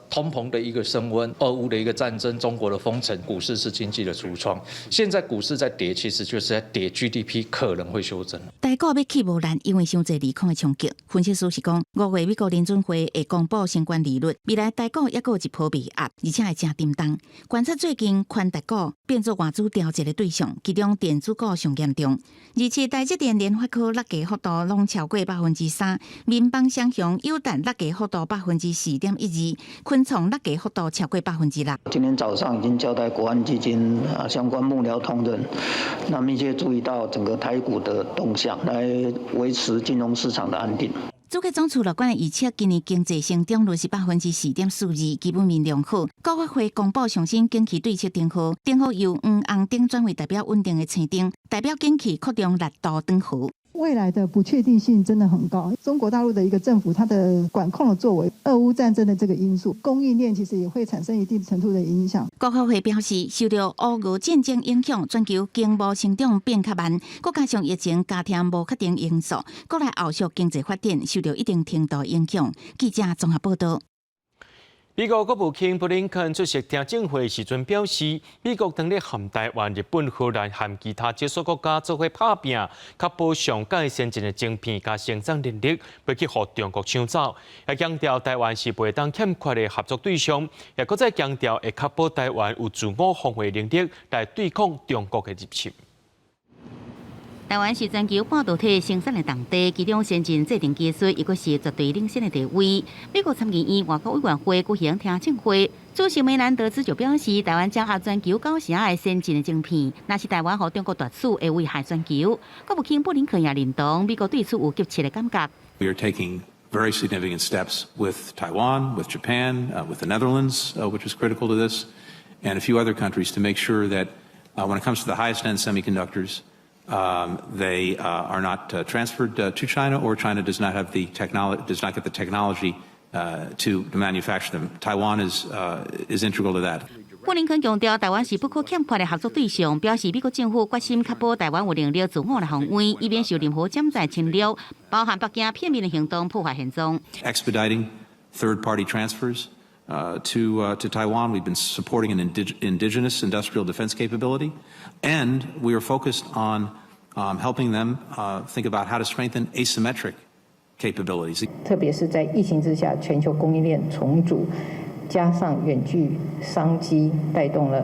通膨的一個升溫、俄烏的一個戰爭、中國的封城，股市是經濟的櫥窗。現在股市在跌，其實就是在跌 GDP 可能會修正。台股欲起無難，因為傷濟利空的衝擊。分析師是講，5月美國聯準會會公布相關利率，未來台股抑閣有一波賣壓，而且會誠沉重。觀察最近權值股變做外資調節的對象，其中電子股上嚴重。而且台積電、聯發科落價幅度攏超過3%，民邦雙雄友達落價幅度4.12%，群創落價幅度超過6%。今天早上已經交代國安基金啊相關幕僚同仁，那密切注意到整個台股的動向，來維持金融市場的安定。主計總處樂觀的預測，今年經濟成長率是4.42%，基本面良好。國發會公布上新景氣對策燈號，燈號由黃紅燈轉為代表穩定的青燈，代表景氣擴張力度轉好。未來的不確定性真的很高。中國大陸的一個政府，它的管控的作為，俄烏戰爭的這個因素，供應鏈其實也會產生一定程度的影響。國發會表示，受到烏俄戰爭影響，全球經貿成長變較慢，閣加上疫情加添無確定因素，國內後續經濟發展受到一定程度影響。記者綜合報道。美國國務卿布林肯出席聽證會時陣表示，美國當咧和台灣、日本、荷蘭和其他少數國家做伙拍拚，確保上蓋先進的晶片佮生產能力，袂去予中國搶走。也強調台灣是袂當欠缺的合作對象，也閣再強調會確保台灣有自我防衛能力來對抗中國的入侵。台灣是全球半導體生產的重地，其中先進製程技術抑閣是絕對領先的地位。美國參議院外交委員會舉行聽證會，主席梅南德茲就表示，台灣掌握全球九成的先進的晶片，若是台灣予中國奪取，會危害全球。國務卿布林肯也認同，美國對此有急切的感覺。 We are taking very significant steps with Taiwan, with Japan, with the Netherlands, which is critical to this, and a few other countries to make sure that when it comes to the highest end semiconductors, they are not transferred to China, or China does not get the technology to manufacture them. Taiwan is integral to that. 布林肯強調，台灣是不可欠缺的合作對象，表示美國政府決心確保台灣有能力自我來防衛，以免受任何潛在侵略，包含北京片面的行動破壞現狀。 Expediting third-party transfers to Taiwan. We've been supporting an indigenous industrial defense capability, and we are focused on helping them think about how to strengthen asymmetric capabilities. 特別是在疫情之下，全球供應鏈重組，加上遠距商機，帶動了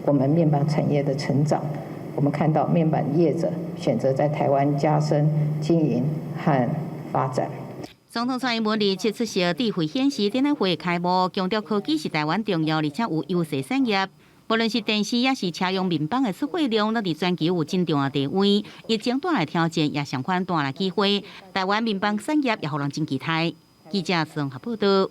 我們面板產業的成長。我們看到面板業者選擇在台灣加深經營和發展。總統蔡英文27出席智慧顯示展覽會開幕，強調科技是台灣重要而且有優勢產業。無論是電視抑是車用面板的出貨量，攏佇全球有真重要地位。疫情帶來挑戰，也相款帶來機會。台灣面板產業也予人真期待。記者綜合報道。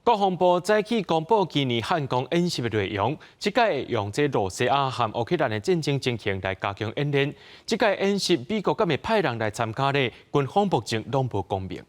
國防部早起公布今年漢光演習的內容，這屆會用這露西亞和烏克蘭的戰爭情形來加強演練。這屆演習美國敢會派人來參加咧？軍方目前攏無講明。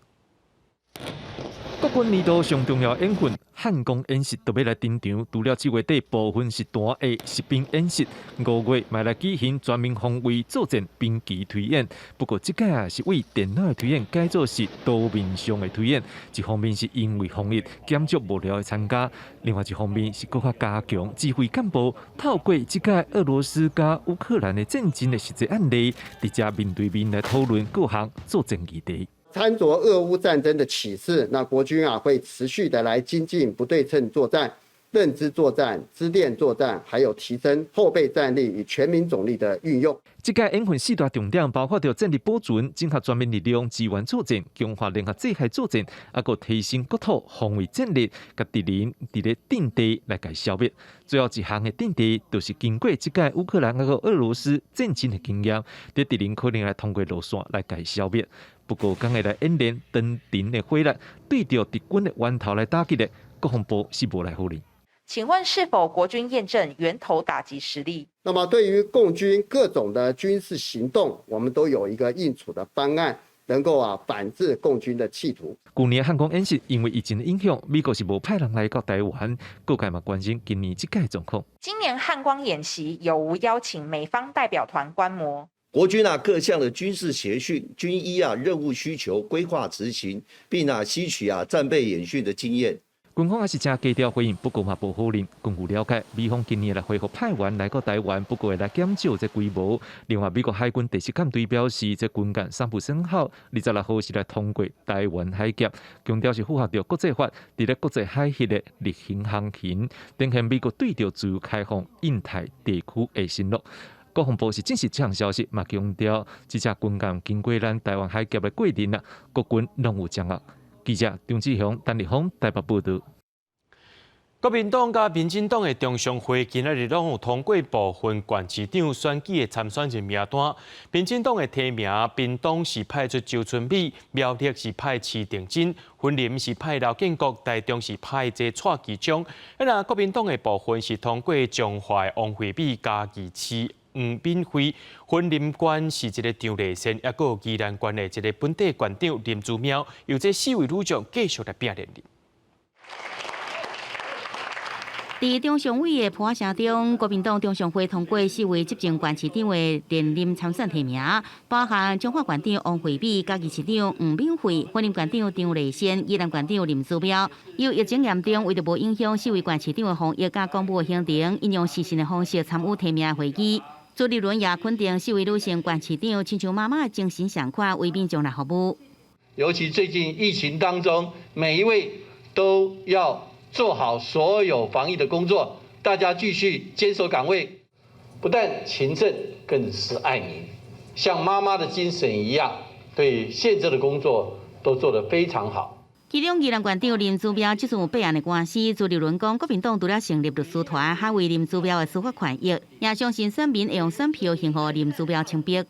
國軍年度上重要演訓漢光演習就欲來登場，除了7月底部分時段的實兵演習，5月嘛來舉行全民防衛作戰兵棋推演。不過這屆是對電腦的推演改做是刀面上的推演，一方面是因為防疫減少幕僚的參加，另外一方面是閣較加強指揮幹部透過這屆俄羅斯佮烏克蘭的戰爭的實際案例，直接面對面來討論各項作戰議題。參酌俄烏戰爭的啟示，那國軍啊會持續的來精進不對稱作戰、認知作戰、資電作戰，還有提升後備戰力與全民總力的運用。這屆演訓四大重點包括著戰力保存、整合全面力量、支援作戰、強化聯合制海作戰，抑閣提升國土防衛戰力，共敵人佇咧陣地來共消滅。最後一項的陣地，就是經過這屆烏克蘭抑閣俄羅斯戰爭的經驗，佇敵人可能來通過路線來共消滅。不過，敢會來演練長程的火力，對著敵軍的源頭來打擊的，國防部是無來否認。請問是否國軍驗證源頭打擊實力？那麼，對於共軍各種的軍事行動，我們都有一個應處的方案，能夠啊反制共軍的企圖。舊年漢光演習因為疫情的影響，美國是無派人來到台灣，各界嘛關心今年這屆狀況。今年漢光演習有無邀請美方代表團觀摩？國軍啊各項的軍事協訓、軍醫啊任務需求規劃執行，並啊吸取啊戰備演訓的經驗。軍方也是誠低調回應，不過嘛無否認。根據了解，美方今年來恢復派員來到台灣，不過會來減少這規模。另外，美國海軍第七艦隊表示，這軍艦桑普森號26號是來通過台灣海峽，強調是符合著國際法，佇咧國際海域的例行航行，展現美國對著自由開放印太地區的承諾。國防部是證實這項消息，嘛強調這隻軍艦經過咱台灣海峽的過程啊，國軍攏有掌握。記者張志雄、陳立峰台北報道。國民黨佮民進黨的中常會今仔日攏有通過部分縣市長選舉的參選人名單。民進黨的提名，屏東是派出周春米，苗栗是派施廷楨，雲林是派劉建國，台中是派這蔡其昌。啊，國民黨的部分是通過彰化的王惠美、嘉義市黃敏惠，雲林縣是這个張麗善，抑閣有宜蘭縣的這个本地縣長林姿妙，由這四位女將繼續來拼連任。佇中常委的噗仔聲中，國民黨中常會通過四位執政縣市長的連任參選提名，包含彰化縣長王惠美、嘉義市長黃敏惠、雲林縣長張麗善、宜蘭縣長林姿妙。由疫情嚴重，為著無影響四位縣市長的防疫佮公務的行程，𪜶用視訊的方式參與提名會議。朱立倫也肯定四位女性縣市長親像媽媽的精神相款，為民眾來服務。尤其最近疫情當中，每一位都要做好所有防疫的工作，大家繼續堅守崗位，不但勤政，更是愛民，像媽媽的精神一樣，對憲政的工作都做得非常好。其中宜蘭縣長林姿妙這陣有弊案的官司，朱立倫講，國民黨除了成立律師團，捍衛林姿妙的司法權益，也相信選民會用選票還予林姿妙清白。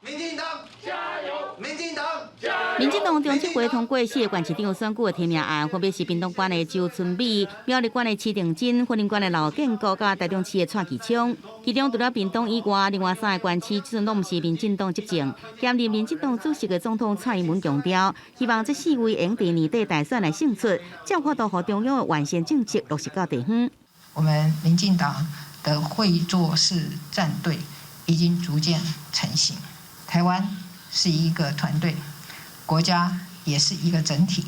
民進黨加油！民進黨加油！民進黨中執會通過四個縣市長選舉的提名案，分別是屏東縣的周春米、苗栗縣的施廷楨、雲林縣的劉建國、佮台中市的蔡其昌。其中除了屏東以外，另外三個縣市這陣攏毋是民進黨執政。兼任民進黨主席的總統蔡英文強調，希望這四位會佇年底大選來勝出，才有法度予中央的完善政策落實到地方。我們民進黨的會做事戰隊已經逐漸成型。台灣是一個團隊，國家也是一個整體。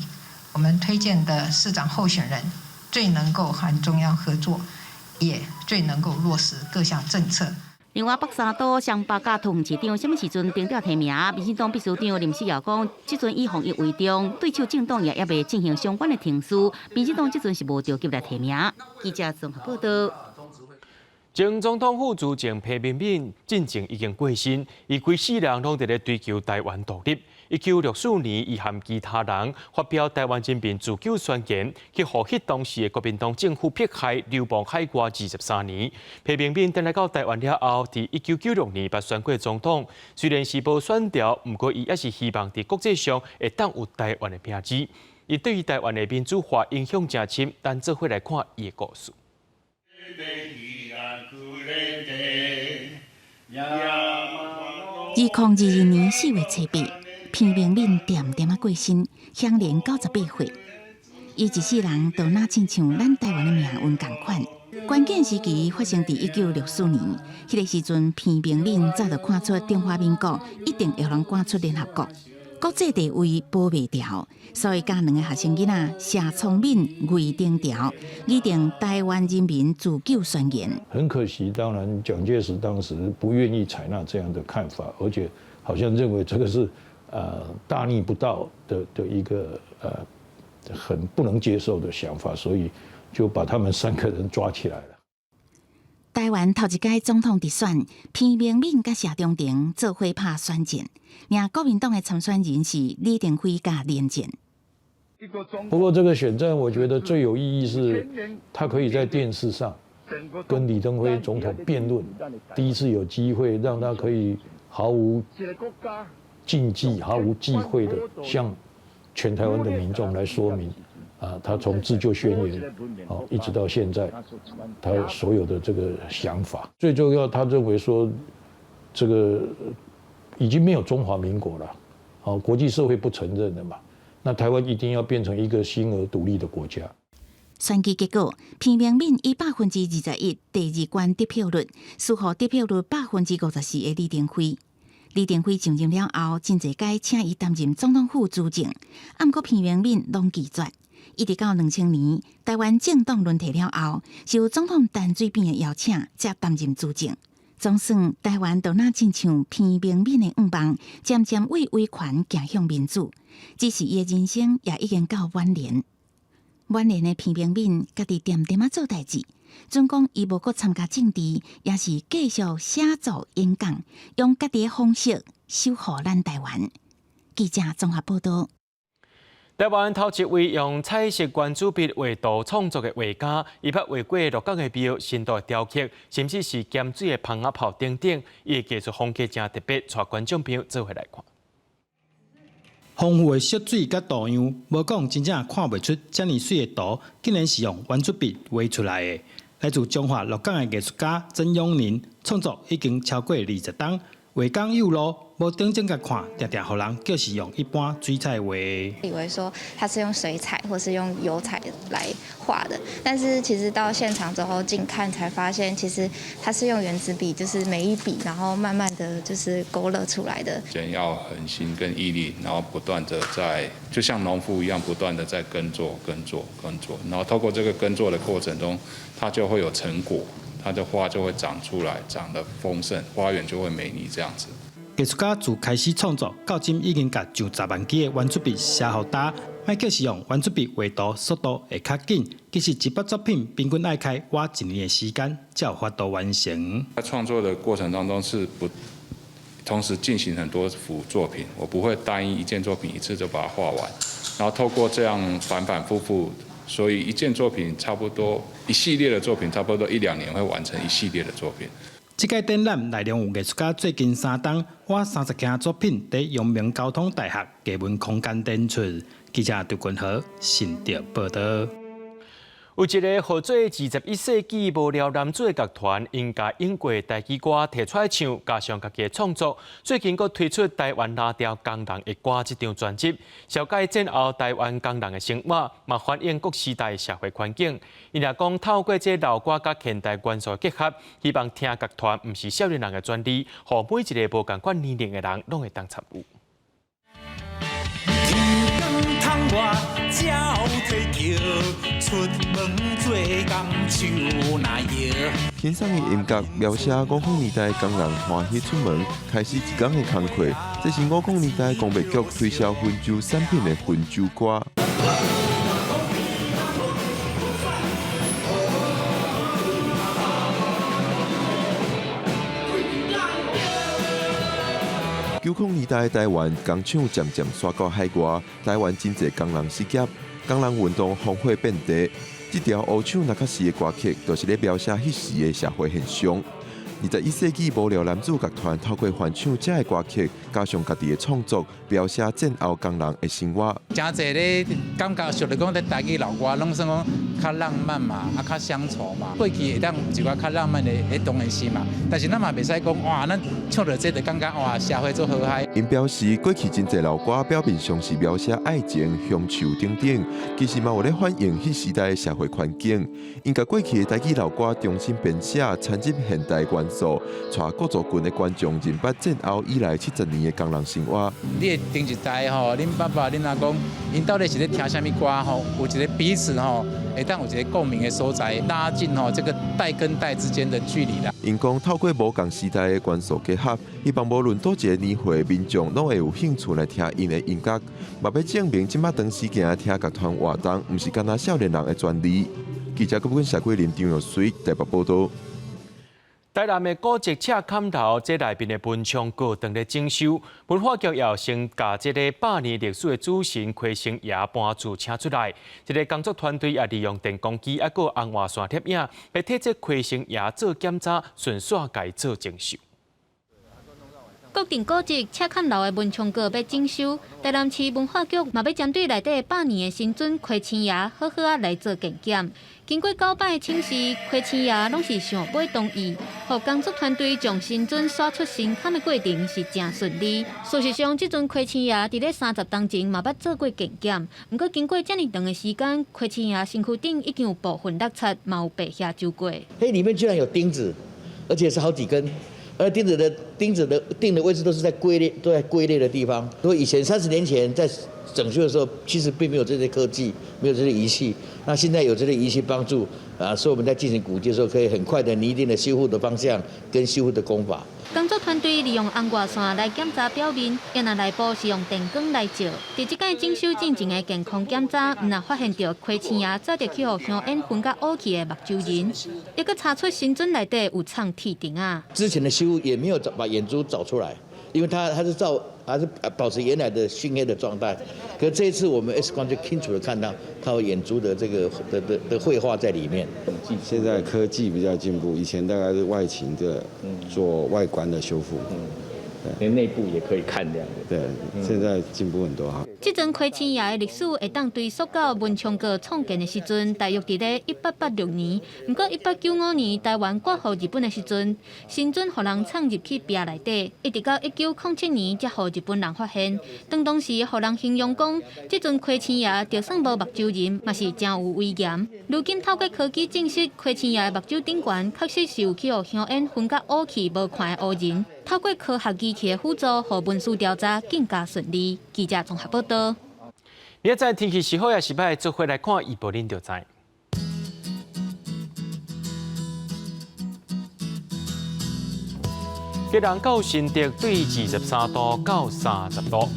我們推薦的市長候選人最能夠和中央合作，也最能夠落實各項政策。另外，北三都、雙北佮桃園市長啥物時陣定調提名？民進黨秘書長林世堯講，這陣以防疫為重，對手政黨也猶未進行相關的程序。民進黨這陣是無著急來提名。記者綜合報道。前總統府資政彭明敏進前已經過身，伊規世人攏佇咧追求臺灣獨立。1964年，伊和其他人發表臺灣人民自救宣言，去予彼當時的國民黨政府迫害，流亡海外23年。彭明敏轉來到臺灣了後，佇1996年捌選過總統，雖然是無選著，毋過伊也是希望佇國際上會當有臺灣的名字。伊對於臺灣的民主化影響誠深，咱做伙來看伊的故事。2022年4月7日，彭明敏恬恬仔過身，享年98歲。伊一世人都若親像咱臺灣的命運仝款。關鍵時期發生佇1964年，彼个時陣，彭明敏早就看出中華民國一定會予人趕出聯合國，國際地位保袂牢，所以佮兩個學生囡仔謝聰敏、魏登朝擬定臺灣人民自救宣言。很可惜，當然蔣介石當時不願意採納這樣的看法，而且好像認為這個是大逆不道的一個很不能接受的想法，所以就把他們三個人抓起來了。臺灣頭一屆總統直選，彭明敏佮謝長廷做伙拍選戰，贏國民黨的參選人是李登輝佮連戰。不過這個選戰，我覺得最有意義是，他可以在電視上跟李登輝總統辯論，第一次有機會讓他可以毫無禁忌、毫無忌諱的向全台灣的民眾來說明。啊，他從自救宣言，哦，一直到現在，他所有的這個想法，最重要，他認為說，這個已經沒有中華民國了，哦，國際社會不承認了嘛，那台灣一定要變成一個新而獨立的國家。選舉結果，彭明敏以21%第二關得票率，輸予得票率54%的李登輝。李登輝上任了後，真濟擺請伊擔任總統府資政，毋過彭明敏攏拒絕。一直到2000年，臺灣政黨輪替了後，受總統陳水扁的邀請，才擔任資政。總算臺灣就若親像彭明敏的願望，漸漸為威權走向民主。只是伊的人生也已經到晚年。晚年的彭明敏，家己恬恬仔做代誌。準講伊無閣參加政治，也是繼續寫作演講，用家己的方式守護咱臺灣。記者綜合報道。台灣頭一位用彩色原子筆畫圖創作的畫家，伊捌畫過鹿港的廟、新竹的雕刻，甚至是鹹水的蜂仔炮等等，伊的藝術風格誠特別，帶觀眾朋友做伙來看。豐富的色水佮圖樣，無講真正看袂出遮爾媠的圖，竟然是用原子筆畫出來的。來自彰化鹿港的藝術家曾永寧，創作已經超過20冬，畫工幼路，無定睛共看，定定予人叫是用一般水彩畫。以為說他是用水彩或是用油彩來畫的，但是其實到現場之後近看才發現，其實他是用原子筆，就是每一筆，然後慢慢的就是勾勒出來的。先要恆心跟毅力，然後不斷的在，就像農夫一樣，不斷的在耕作、耕作、耕作，然後透過這個耕作的過程中，它就會有成果，它的花就會長出來，長得豐盛，花園就會美麗這樣子。藝術家自開始創作到今，已經共上十萬支的原子筆寫予焦，莫叫是用原子筆畫圖速度會較緊。其實一筆作品平均愛開倚一年的時間，才有法度完成。在創作的過程當中是不同時進行很多幅作品，我不會單一一件作品一次就把它畫完，然後透過這樣反反复复，所以一件作品差不多一系列的作品，差不多一兩年會完成一系列的作品。這屆展覽內容有藝術家最近三冬倚30件作品，佇陽明交通大學藝文空間展出。記者張君豪新竹報導。有一个號做21世紀無聊男子的樂團，𪜶共英國台語歌提出來唱，加上家己的創作，最近閣推出台灣藍調工人的歌這張專輯，紹介戰後台灣工人的生活，嘛反映各時代的社會環境。𪜶也講透過這老歌佮現代元素結合，希望聽樂團毋是少年人的專利，予每一个無仝款年齡的人攏會當參與。天光出門做工手若搖。欣賞的音樂描寫50年代工人歡喜出門，開始一工的工課。這是50年代工業局推銷薰酒產品的薰酒歌。90年代台灣工廠漸漸徙到海外，台灣真濟工人失業，工人運動烽火遍地。這條烏唱那卡西的歌曲，就是咧描寫彼時的社會現象。21世紀無聊男子樂團透過翻唱這个歌曲，加上家己的創作，描寫戰後工人的生活。誠濟咧感覺上來講，咧台語老歌攏算講較浪漫嘛，啊較鄉愁嘛。過去會當有一寡較浪漫的，彼當然是嘛。但是咱嘛袂使講哇，咱唱著這就感覺哇，社會足和諧。𪜶表示，過去真濟老歌表面上是描寫愛情、鄉愁等等，其實嘛有咧反映彼時代的社會環境。𪜶共過去的台語老歌重新編寫，摻入現代元素，帶各族群的觀眾認捌戰後以來70年的工人生活。你的頂一代吼，恁爸爸、恁阿公，𪜶到底是咧聽啥物歌吼？有一個彼此吼，會當有一個共鳴的所在，拉近吼這個代跟代之間的距離啦。𪜶講透過無仝時代的元素結合，希望無論佗一个年歲民眾攏會有興趣來聽𪜶的音樂，嘛欲證明這馬長時間聽樂團活動，毋是干焦少年人的專利。記者郭本謝桂林、張玉水台北報導。台南的古蹟赤崁樓，這內面的文昌閣正咧整修，文化局也先共這个百年歷史的主神魁星爺搬厝請出來。這个工作團隊也利用電光機，猶閣紅外線攝影，欲替這魁星爺做檢查，順紲共伊做整修。國定古蹟赤崁樓的文昌閣欲整修，台南市文化局嘛欲針對內底百年的神尊魁星爺，好好仔來做健檢。經過九擺的請示，魁星爺攏是上尾同意，予工作團隊將神尊徙出神龕的過程是誠順利。事實上，這尊魁星爺佇咧30冬前嘛捌做過健檢，毋過經過遮爾長的時間，魁星爺身軀頂已經有部分落漆，嘛有白遐走過。彼裡面居然有釘子，而且是好幾根。而釘子的釘的位置都是在龜裂，都在龜裂的地方。所以以前30年前在整修的時候，其實並沒有這些科技，沒有這些儀器。那現在有這些儀器幫助，啊，所以我們在進行古蹟的時候，可以很快的擬定了修復的方向跟修復的工法。工作團隊利用紅外線來檢查表面，也若內部是用電光來照。佇這擺整修進前的健康檢查，毋若發現著魁星爺早就去予香煙熏甲烏去的目睭仁，猶閣查出神尊內底有藏鐵釘仔。之前的修復也沒有把眼珠找出來，因為它是照還是保持原來的燻黑的狀態。可這一次我們 X 光就清楚的看到，它有眼珠的這個的繪畫在裡面。現在科技比較進步，以前大概是外形的做外觀的修復，連內部也可以看這樣。對，現在進步很多哈。這尊魁星爺的歷史會當追溯到文昌閣創建的時陣，大約佇咧1886年。毋過1895年台灣割予日本的時陣，神尊予人藏入去壁內底，一直到1907年才予日本人發現。當時予人形容講，這尊魁星爺就算無目睭仁，嘛是誠有威嚴。如今透過科技證實，魁星爺目睭頂懸確實是有去予香煙熏甲烏去無看的烏仁。透過科學儀器的輔助，予文書調查更加順利。記者綜合報道。明仔載天氣是好抑是䆀，做伙來看預報，恁就知。基隆到新竹對23度到30度。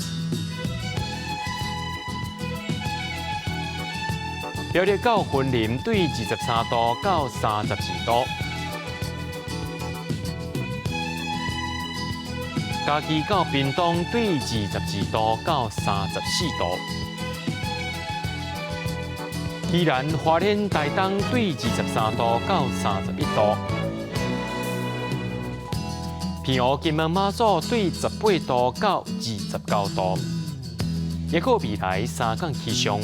苗栗到雲林對23度到32度。嘉義到屏東對22度到34度。宜蘭花蓮台東對23度到31度。澎湖金門馬祖對18度到29度。抑閣未來三天氣象。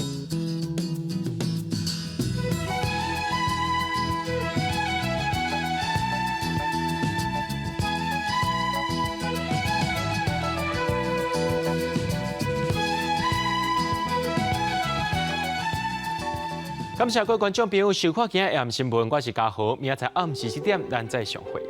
感謝各位觀眾朋友收看今日的暗新聞，我是嘉豪，明仔載暗時7點，咱再相會。